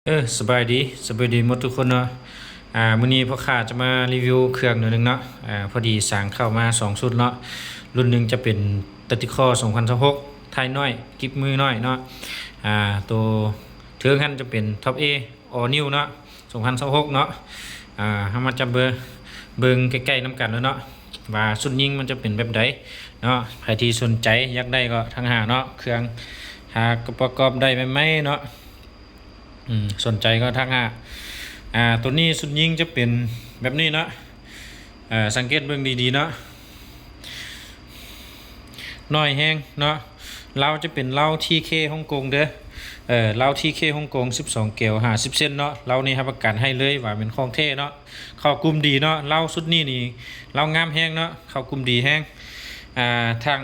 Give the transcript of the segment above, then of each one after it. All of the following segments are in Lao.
ເອີ ສະບາຍດີ ສະບາຍດີໝົດທຸກຄົນເນາະ. ອາ ມື້ນີ້ພໍ່ຄ້າຈະມາຣີວິວເຄື່ອງໜ້ອຍໜຶ່ງເນາະ. ອາ ພໍດີສັ່ງເຂົ້າມາສອງຊຸດເນາະ, ລຸ້ນໜຶ່ງຈະເປັນ Tactical ສອງພັນຊາວຫົກ ທ້າຍນ້ອຍ ກິບມືນ້ອຍເນາະ. ອາ ໂຕເທິງຫັ້ນຈະເປັນ Top A All New ເນາະ ສອງພັນຊາວຫົກເນາະ. ອາ ເຮົາມາຈັບເບິ່ງ ເບິ່ງໃກ້ໆນຳກັນເນາະ ວ່າຊຸດຍິງມັນຈະເປັນແບບໃດເນາະ. ໃຜທີ່ສົນໃຈຢາກໄດ້ກໍທັກຫາເນາະ, ເຄື່ອງຫາກໍປະກອບໄດ້ໃໝ່ໆເນາະ. ອືມ ສົນໃຈກໍທັກຫາ. ອາ ໂຕນີ້ຊຸດຍິງຈະເປັນແບບນີ້ເນາະ. ເອີ ສັງເກດເບິ່ງດີໆເນາະ, ນ້ອຍແຮງເນາະ. ເລົາຈະເປັນເລົາ ທີເຄ ຮົງກົງເດີ. ເອີ ເລົາ ທີເຄ ຮົງກົງ ສິບສອງແກວ ຫ້າສິບເຊັນເນາະ. ເລົານີ້ຮັບປະກັນໃຫ້ເລີຍວ່າແມ່ນຂອງແທ້ເນາະ, ເຂົ້າກຸ່ມດີເນາະ. ເລົາຊຸດນີ້ນີ້ ເລົາງາມແຮງເນາະ, ເຂົ້າກຸ່ມດີແຮງ. ອາ ຖັງ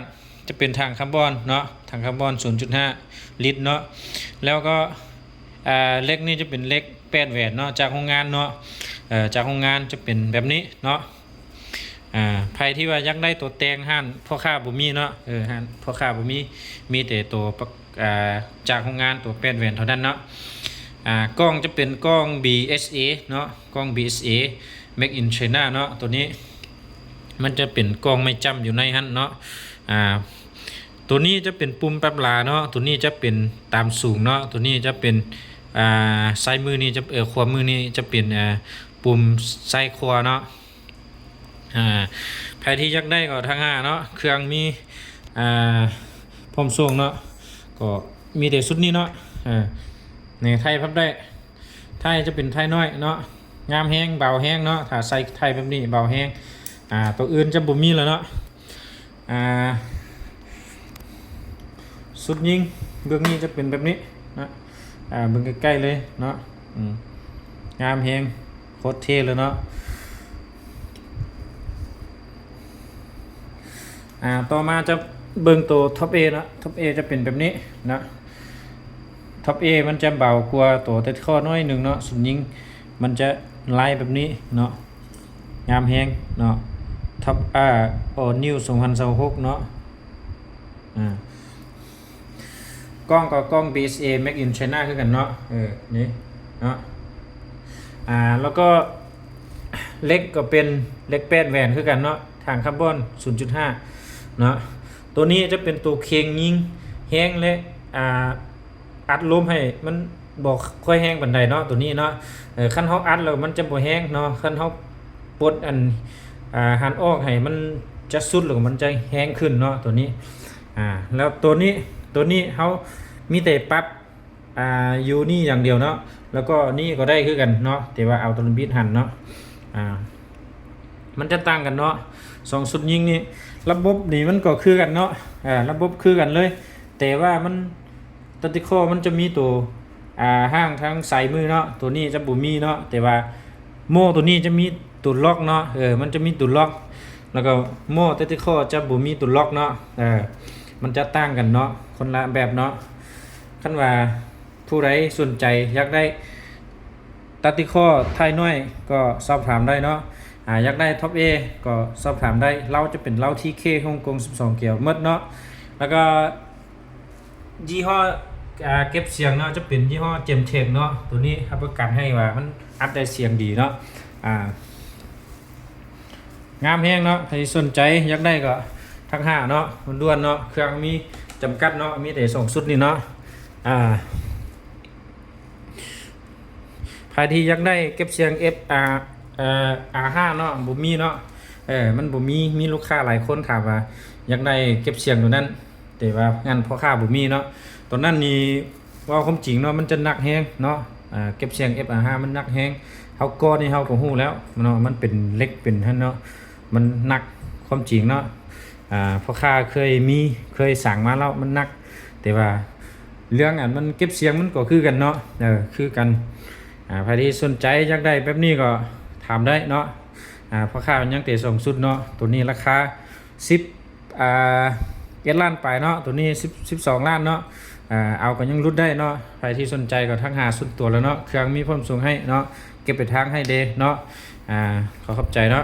ຈະເປັນຖັງຄາບອນເນາະ, ຖັງຄາບອນ ສູນຈຸດຫ້າລິດເນາະ. ແລ້ວກໍ ອາ ເຫຼັກນີ້ຈະເປັນເຫຼັກແປດແຫວນເນາະ ຈາກໂຮງງານເນາະ. ເອີ ຈາກໂຮງງານຈະເປັນແບບນີ້ເນາະ. ອາ ໃຜທີ່ວ່າຢາກໄດ້ຕົວແຕ່ງ ຮ້ານພໍ່ຄ້າບໍ່ມີເນາະ, ເອີ ຮ້ານພໍ່ຄ້າບໍ່ມີ, ມີແຕ່ຕົວປະ ອາ ຈາກໂຮງງານ ຕົວແປດແຫວນເທົ່ານັ້ນເນາະ. ອາ ກ້ອງຈະເປັນກ້ອງ ບີເອັສເອ ເນາະ, ກ້ອງ ບີເອັສເອ Made in China ເນາະ. ໂຕນີ້ມັນຈະເປັນກ້ອງໄມ້ຈ້ຳຢູ່ໃນຫັ້ນເນາະ. ອາ ໂຕນີ້ຈະເປັນປຸ່ມປັບລາເນາະ, ໂຕນີ້ຈະເປັນຕາມສູງເນາະ, ໂຕນີ້ຈະເປັນ ອາ ຊ້າຍມືນີ້ຈະ ເອີ ຂວາມືນີ້ຈະເປັນ ອາ ປຸ່ມຊ້າຍຂວາເນາະ. ອາ ໃຜທີ່ຢາກໄດ້ກໍທັກຫາເນາະ, ເຄື່ອງມີ ອາ ພ້ອມສົ່ງເນາະ. ກໍມີແຕ່ຊຸດນີ້ເນາະ. ເອີ ນີ້ ໄທພັບໄດ້, ໄທຈະເປັນໄທນ້ອຍເນາະ, ງາມແຮງ ເບົາແຮງເນາະ. ຖ້າໃສ່ໄທແບບນີ້ເບົາແຮງ. ອາ ໂຕອື່ນຈະບໍ່ມີແລ້ວເນາະ. ອາ ຊຸດຍິງເບື້ອງນີ້ຈະເປັນແບບນີ້ເນາະ. ອາ ເບິ່ງໃກ້ໆເລີຍເນາະ. ອືມ ງາມແຮງ ໂຄດເທ່ເລີຍເນາະ. ອາ ຕໍ່ມາຈະເບິ່ງໂຕ Top A ເນາະ, Top A ຈະເປັນແບບນີ້ເນາະ. Top A ມັນຈະເບົາກວ່າໂຕ Tactical ໜ້ອຍໜຶ່ງເນາະ, ຊຸດຍິງມັນຈະລາຍແບບນີ້ເນາະ. ງາມແຮງເນາະ, Top A All New ສອງພັນຊາວຫົກເນາະ. ອາ ກ້ອງກໍກ້ອງ ບີເອັສເອ Made in China ຄືກັນເນາະ. ເອີ ນີ້ເນາະ. ອາ ແລ້ວກໍເຫຼັກກໍເປັນເຫຼັກແປດແຫວນຄືກັນເນາະ, ຖັງຄາບອນ ສູນຈຸດຫ້າເນາະ. ໂຕນີ້ຈະເປັນໂຕເຄັ່ງຍິງແຮງ ແລະ ອາ ອັດລົມໃຫ້ມັນບໍ່ຄ່ອຍແຮງປານໃດເນາະ ໂຕນີ້ເນາະ. ເອີ ຄັນເຮົາອັດແລ້ວມັນຈະບໍ່ແຮງເນາະ, ຄັນເຮົາປົດອັນ ອາ ຫັນອອກໃຫ້ມັນຈະສຸດ ແລ້ວມັນຈະແຮງຂຶ້ນເນາະ ໂຕນີ້. ອາ ແລ້ວໂຕນີ້ ໂຕນີ້ເຮົາມີແຕ່ປັບ ອາ ຢູ່ນີ້ຢ່າງດຽວເນາະ, ແລ້ວກໍນີ້ກໍໄດ້ຄືກັນເນາະ, ແຕ່ວ່າເອົາໂຕລະບິດຫັນເນາະ. ອາ ມັນຈະຕ່າງກັນເນາະ ສອງຊຸດຍິງນີ້. ລະບົບນີ້ມັນກໍຄືກັນເນາະ, ອາ ລະບົບຄືກັນເລີຍ, ແຕ່ວ່າມັນ Tactical ມັນຈະມີໂຕ ອາ ຫ້າງທາງຊ້າຍມືເນາະ, ໂຕນີ້ຈະບໍ່ມີເນາະ. ແຕ່ວ່າໂມໂຕນີ້ຈະມີໂຕລັອກເນາະ, ເອີ ມັນຈະມີໂຕລັອກ. ແລ້ວກໍໂມ Tactical ຈະບໍ່ມີໂຕລັອກເນາະ, ເອີ ມັນຈະຕ່າງກັນເນາະ, ຄົນລະແບບເນາະ. ຄັນວ່າຜູ້ໃດສົນໃຈຢາກໄດ້ Tactical ທ້າຍນ້ອຍກໍສອບຖາມໄດ້ເນາະ, ອາ ຢາກໄດ້ Top A ກໍສອບຖາມໄດ້. ເລົາຈະເປັນເລົາ ທີເຄ ຮົງກົງ ສິບສອງແກວໝົດເນາະ. ແລ້ວກໍ ຍີ່ຫໍ້ ອາ ເກັບສຽງເນາະ ຈະເປັນຍີ່ຫໍ້ Gemtech ເນາະ, ໂຕນີ້ຮັບປະກັນໃຫ້ວ່າມັນອັດໄດ້ສຽງດີເນາະ. ອາ ງາມແຮງເນາະ, ໃຜສົນໃຈຢາກໄດ້ກໍທັກຫາເນາະ, ດ່ວນໆເນາະ, ເຄື່ອງມີຈຳກັດເນາະ, ມີແຕ່ສອງຊຸດນີ້ເນາະ. ອາ ໃຜທີ່ຢາກໄດ້ເກັບສຽງ F R ເອີ R ຫ້າເນາະ, ບໍ່ມີເນາະ, ເອີ ມັນບໍ່ມີ. ມີລູກຄ້າຫຼາຍຄົນຖາມວ່າຢາກໄດ້ເກັບສຽງໂຕນັ້ນ, ແຕ່ວ່າງານພໍ່ຄ້າບໍ່ມີເນາະ. ໂຕນັ້ນນີ້ເວົ້າຄວາມຈິງເນາະ, ມັນຈະໜັກແຮງເນາະ, ອາ ເກັບສຽງ F R ຫ້າມັນໜັກແຮງ. ເຮົາກໍນີ້ເຮົາກໍຮູ້ແລ້ວເນາະ, ມັນເປັນເຫຼັກເປັນຫັ້ນເນາະ, ມັນໜັກຄວາມຈິງເນາະ. ອາ ພໍ່ຄ້າເຄີຍມີ ເຄີຍສັ່ງມາແລ້ວ ມັນໜັກ, ແຕ່ວ່າເລື່ອງອັນມັນເກັບສຽງມັນກໍຄືກັນເນາະ, ເອີ ຄືກັນ. ອາ ໃຜທີ່ສົນໃຈຢາກໄດ້ແບບນີ້ກໍຖາມໄດ້ເນາະ. ອາ ພໍ່ຄ້າຍັງແຕ່ສອງຊຸດເນາະ, ໂຕນີ້ລາຄາສິບ ອາ ເອັດລ້ານປາຍເນາະ, ໂຕນີ້ສິບ ສິບສອງລ້ານເນາະ. ອາ ເອົາກໍຍັງຫຼຸດໄດ້ເນາະ, ໃຜທີ່ສົນໃຈກໍທັກຫາສ່ວນຕົວແລ້ວເນາະ, ເຄື່ອງມີພ້ອມສົ່ງໃຫ້ເນາະ, ເກັບປາຍທາງໃຫ້ເດ້ເນາະ. ອາ ຂໍຂອບໃຈເນາະ.